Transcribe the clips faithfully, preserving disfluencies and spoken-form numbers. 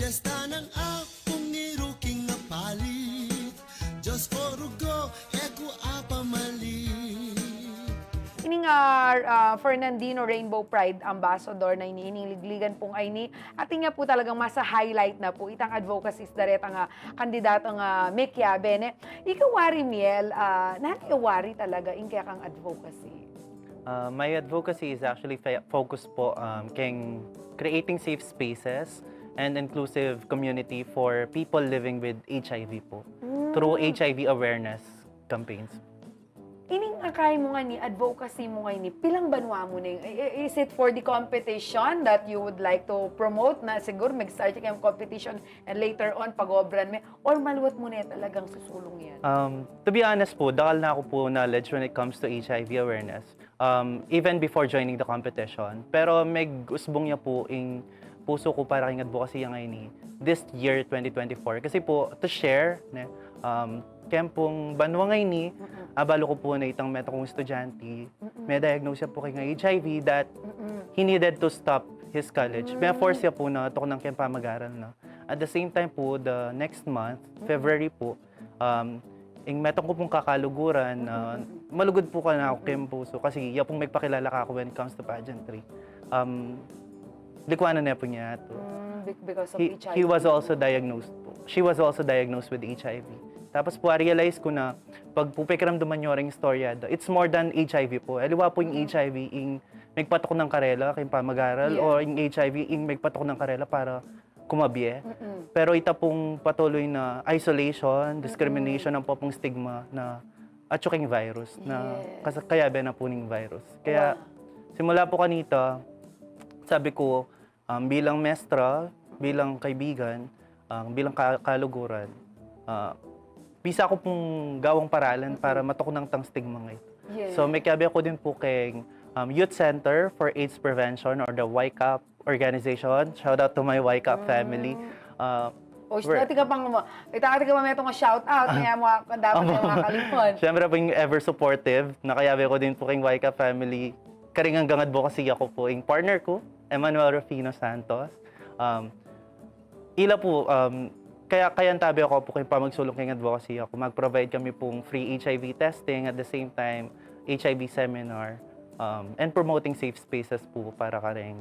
Esta nang apung iruking apalit, Diyos ko rugo, e ku apamalit. Ining ah, ah, Fernandino Rainbow Pride Ambassador na ini, ining ligligan pung ayni, atin ya pu talagang masa-highlight na pu itang advocacies daretang ah, kandidatong ah, mekiabe, ne? Ika wari, Miel, ah, nanu ya wari talaga ing kekang advocacy? Uh, my advocacy is actually fa- focused po um, keng creating safe spaces and inclusive community for people living with H I V po through H I V awareness campaigns. Ining akay mu ngeni, advocacy mu ngeni, pilang banua mu ne? I- i- Is it for the competition that you would like to promote na siguro mag-start kayung competition and later on pag-obran me? Or maluat mu ne talagang susulung yan? Um, to be honest po, dakal na ku pu knowledge when it comes to H I V awareness. Um, even before joining the competition. Pero meg-usbung ya pu ing pusu ku para keng advocacy ngeni this year, twenty twenty-four. Kasi po, to share, ne, um, keng pung banua ngeni, abalu ku pu na itang metung kung estudyante, me-diagnose ya pu keng H I V that he needed to stop his college. Me-force ya pu na tuknang keng pamag-aral na. At the same time po, the next month, February po, um, ing metung ku pung kakaluguran, uh, malugud pu kanaku keng pusu kasi ya pung megpakilala kaku when it comes to pageantry. Um, likwanan ne pu niya to. Mm, bec- because of He, H I V. he was also diagnosed po. She was also diagnosed with H I V. Tapos po, realize ku na pag pu pekiramdaman yu ring istorya da, it's more than H I V po. Aliwa po ing H I V, ing megpatuknang karela keng pamag-aral, Yeah. o ing H I V, ing megpatuknang karela para kumabie. Pero ita pung patuloy na isolation, discrimination, ampo pung stigma na atyu keng virus na Yes. kas- kayabe na pu ning virus. Kaya simula po kanita, sabi ku, um, bilang mestra, bilang kaibigan, um, bilang ka- kaluguran, uh, bisa ku pung gawang paralan para matuknang tang stigma ngeni. Yes. So, mekiabe ku din pu keng um, Youth Center for AIDS Prevention or the YCAP organization. Shout out to my YCAP family. Uh, O, we're- ita ka pang mo. Ita ka pang metung shout out. Kaya mo, dapat Opo. mo makalipon. Siyempre po ing ever supportive. Nakayabe ku din pu keng YCAP family. Karing anggang advocacy ku pu, ing partner ku, Emmanuel Rufino Santos. Um, ila pu, um, kaya, kaya antabe ku pu keng pamagsulung keng advocacy ku. Mag-provide kami pung free H I V testing, at the same time, H I V seminar, um, and promoting safe spaces pu para karing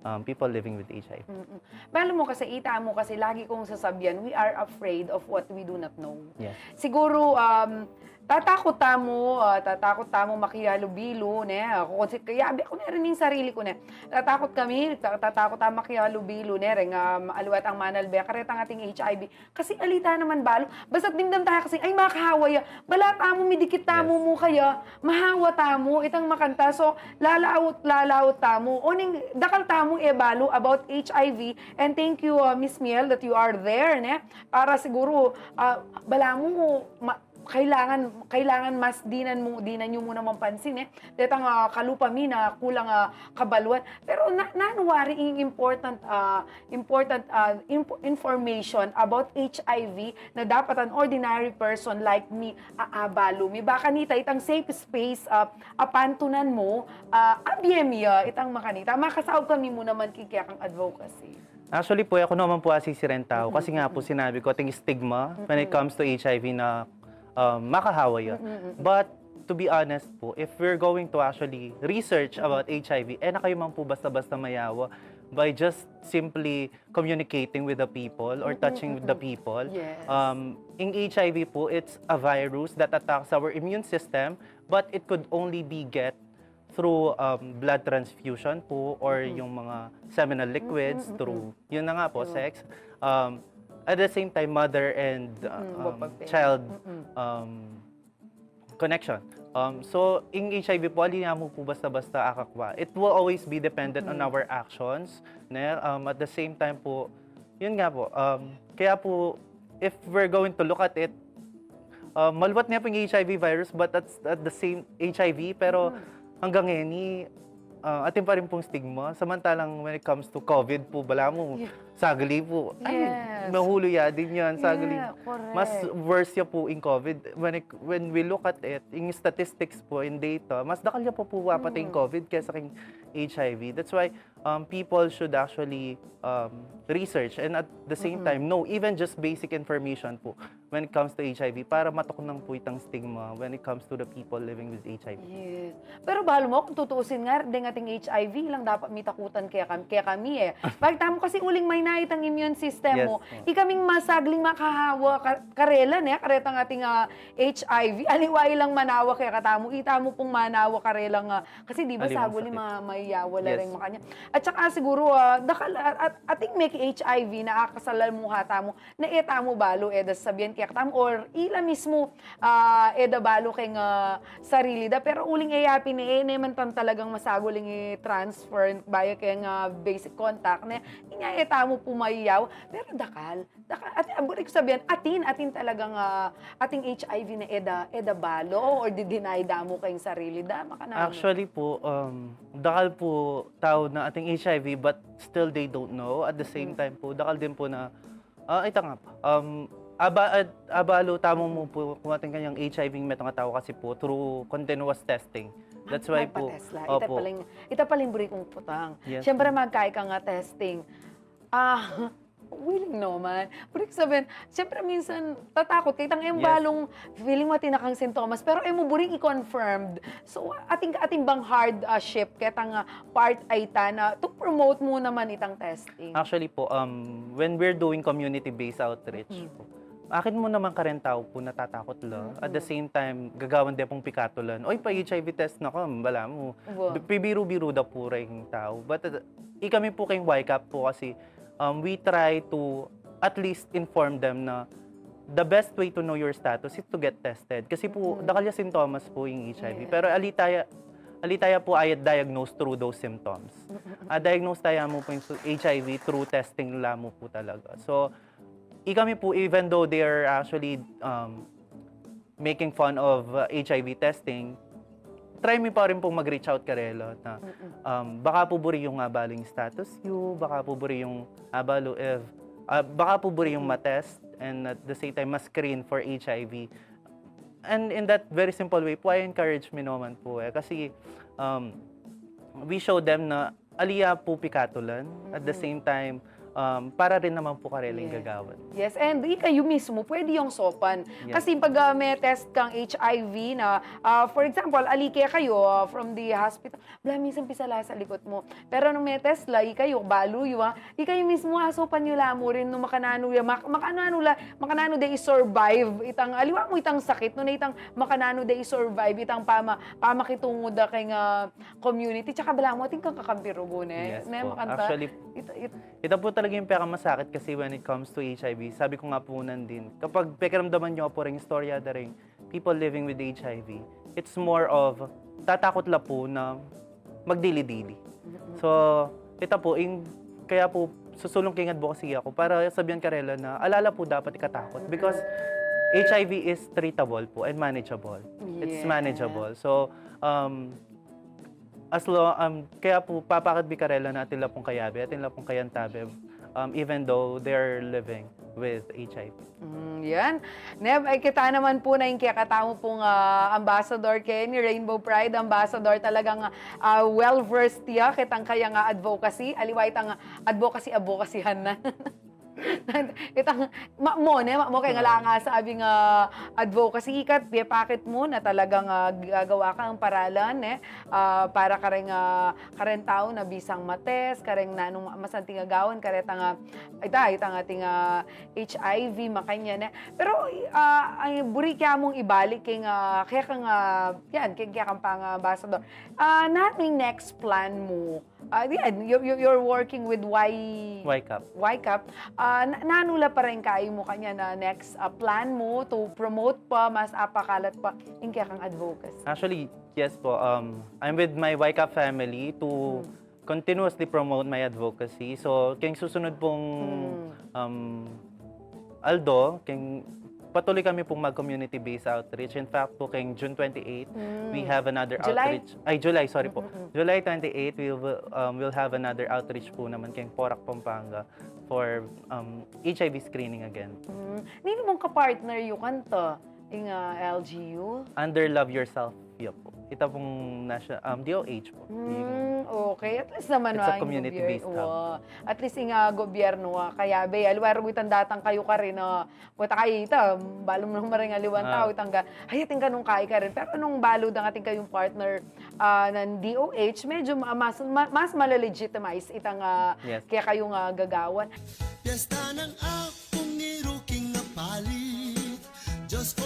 um, people living with H I V. Mm-mm. Balu mu kasi, ita mu kasi, lagi kung sasabian, we are afraid of what we do not know. Yes. Siguro, um, tatakut tamu, ah, tatakut tamu makialubilu, ne? Aku kasi, kaya abi aku ne rin ing sarili ku, ne? Tatakut kami, ta- tatakut tamu makialubilu, ne? Reng, um, aliwa tang manalbe, karetang ating H I V. Kasi ali ta naman balu. Basta dimdam ta kasi, ay, makahawa ya. Bala tamu, midikit tamu Yes. mu kaya, mahawa tamu, itang makanta. So, lalaut, lalaut tamu. Oning, dakal tamu e balu about H I V. And thank you, uh, Miss Miel, that you are there, ne? Para siguro, uh, bala mu, ma- kailangan, kailangan mas dinan mu, dinan yu mu naman pansin, eh. Detang, ah, kalupa mi na kulang, ah, kabaluan. Pero na, nanu wari ing important, ah, important, ah, imp- information about H I V na dapat an ordinary person like me, ah, abalu mi. Baka nita itang safe space, ah, apantunan mu, ah, abie mi, ah, itang makanita. Makasaub kami mu naman kikya kang advocacy. Actually po, aku naman po asisiren tau. Kasi nga po, sinabi ku, ating stigma when it comes to H I V na um, makahawa ya. But to be honest po, if we're going to actually research about H I V, e na kayu man po basta-basta mayawa by just simply communicating with the people or touching with the people. Yes. Um, ing H I V po, it's a virus that attacks our immune system, but it could only be get through um, blood transfusion po or yung mga seminal liquids through, yun na nga po, sex. Um, at the same time, mother and uh, um, wapag-, child um, connection. Um, so, ing H I V po, ali na mu po basta-basta akakwa. It will always be dependent on our actions. Ne? Um, at the same time po, yun nga po, um, kaya po, if we're going to look at it, uh, maluat na po ing H I V virus, but at, at the same H I V, pero hanggang ngeni, uh, atin pa rin pong stigma. Samantalang when it comes to COVID po, bala mu, Yeah. sagli po. Ay, Yes. mahulu ya din yan, sagli. Yeah, correct. Mas worse ya po ing COVID. When, it, when we look at it, ing statistics po, in data, mas dakal ya po po apatay ing COVID kesa king H I V. That's why, um, people should actually, um, research and at the same time, no, even just basic information po when it comes to H I V para matuknang po itang stigma when it comes to the people living with H I V. Yes. Pero balu mo, kung tutuusin nga, deng ating H I V lang dapat mitakutan kaya kami, kaya kami eh. Bakit tamo kasi uling may na itang immune system mo. Yes po. Ikaming masagling makahawa ka, karela ne, karetang ating, ah, H I V. Aliwa ilang manawa kaya katamu, itamu pung manawa karela nga. Kasi di ba saguli ma-, mayawa la rin makanya. At saka siguro, ah, dakal, at, at, ating may H I V na akasal la mu ha tamu, na e tamu balu, e da sabian kaya katamu, or ila mismu, ah, e da balu keng, ah, sarili da, pero uling e yapin e, ne man tan talagang masaguling i-transfer, baya keng, ah, basic contact, ne, inya e tamu pu mayayaw, pero dakal, dakal, at, ah, buri ku sabian, atin, atin talagang, ah, ating H I V na e da, e da balu, or di-deny da mu keng sarili da, makananu? Actually po, um, dakal po tau na ating H I V, but still they don't know. At the same time po, dakal din po na, ah, ita nga po, um, aba-, at, abalu tamu mu po kung atin kanyang H I V metung a tau kasi po through continuous testing. That's why po, magpa-test la. Ita paling, ita paling buri kung putang. Yes, siyempre, ma'am. Magkai ka nga testing. Ah, willing no man. Buri ku sabian, siyempre minsan tatakut ka, itang e mu balung feeling mo atin na kang sintomas, pero e mu buring i-confirmed. So, atin, atin bang hard, ah, ship, ketang, ah, part a ita na to promote mu naman itang testing? Actually po, um, when we're doing community-based outreach po, atin mu naman karen tau po natatakut la. At the same time, gagawan de pung pikatulan. Oy, pa-H I V test na ka, balamu. Pibiru-biru da po ring tau. But, uh, ikami po keng Y CAP po kasi, um, we try to at least inform them na the best way to know your status is to get tested. Kasi po, dakal ya sintomas po ing H I V. Pero ali taya, ali taya po ayat diagnose through those symptoms. A diagnose taya mu po ing su-, H I V through testing la mu po talaga. So, ikami po, even though they are actually, um, making fun of, uh, H I V testing, try mi pa rin pong mag-reach out karela na, um, baka po buri yung abalu ing status yu, baka po buri yung abalu if, ah, baka po buri yung ma-test and at the same time ma-screen for H I V. And in that very simple way po, I encourage mi naman po e. Kasi, um, we show them na ali ya po pikatulan, at the same time, um, para rin naman po karela ing gagawan. Yes, and ikayu mismu, pwede yung saupan. Yes. Kasi pag, ah, may test kang H I V na, ah, for example, ali kekayu, ah, from the hospital, bala minsan pisala sa likut mu. Pero nung may test la, ikayu, balu yu, ah, ikayu mismu, ah, saupan yu la mu rin nung makananu ya, mak-, makananu la, makananu de i-survive itang, aliwa mu itang sakit, nung itang makananu de i-survive itang pama-, pamakitungo da keng, ah, community, tsaka balamu atin kang kakampi rugu, ne? Yes po. Makanta? Actually, ita, ita po talaga yung pinakamasakit kasi when it comes to H I V, sabi ko nga po nandin, kapag pekiramdaman nyo po ring istorya da ring people living with H I V, it's more of tatakut la po na magdili-dili. So, ita po, ing, kaya po, susulung keng advocacy ako para sabian karela na ala la po dapat ikatakut because H I V is treatable po and manageable. It's manageable. So, um, as long, um, kaya po, papakit mi karela na atin la pong kayabe, atin la pong kayantabe, um, even though they're living with H I V. Mm, yan. Neb, ay kita naman po na yung kaya katamu pong, ah, Ambassador Kenny, Rainbow Pride Ambassador, talagang, ah, well-versed ya, kitang kaya nga advocacy, aliwa itang advocacy, advocacyhan na. Itang, ma-, mo, ne, ma-, mo, kaya nga lang nga sabing, ah, advocacy, ikat, piyapakit mo na talagang, ah, gagawa kang paralan, ne, ah, para kareng, ah, kareng tau na bisang ma-test, kareng nanung ma-, masanting agawan, karetang, ah, ita, itang ating, ah, H I V, makanyan, ne. Pero, ah, ay, buri kaya mung ibalik keng, ah, kaya kang, ah, yan, keng, kaya kang pang, ah, ambassador. Ah, nanu ing next plan mu? Ah, yan, you, you, you're working with Y-, Y CAP. Y CAP. Ah, na-, nanu la pa rin kayu mu kanyan na next, ah, plan mu to promote pa, mas apakalat pa, ing kaya kang advocacy? Actually, yes po. Um, I'm with my Y CAP family to continuously promote my advocacy. So, keng susunod pong, um, aldo, keng patuloy kami pong mag-community-based outreach. In fact po, keng June twenty-eight, we have another outreach. Ay, July, sorry po. July twenty-eight, we will, um, will have another outreach po naman keng Porac, Pampanga for, um, H I V screening again. Mm. Ninu mung kapartner yu kanta? Ing, ah, L G U? Under Love Yourself, ya po. Ita pung nasa-, um, D O H po. Mm, okay. At least naman, It's a ah, community-based gobyerno, hub. ah, at least ing, ah, gobyerno, ah, kayabe, aliwa rugyan itang datang kayu karin, ah, puta kayu ita, balu mu naman ring aliwang Ah. tau, itang ga, ay, atin kanung kai karin. Pero nung balu dang atin kayung partner, ah, ng D O H, medyo ma-, mas, ma-, mas mala-legitimize itang, ah, Yes. kaya kayung, ah, gagawan. Piyesta ng Apung ni Ruking Apalit. Diyos ko,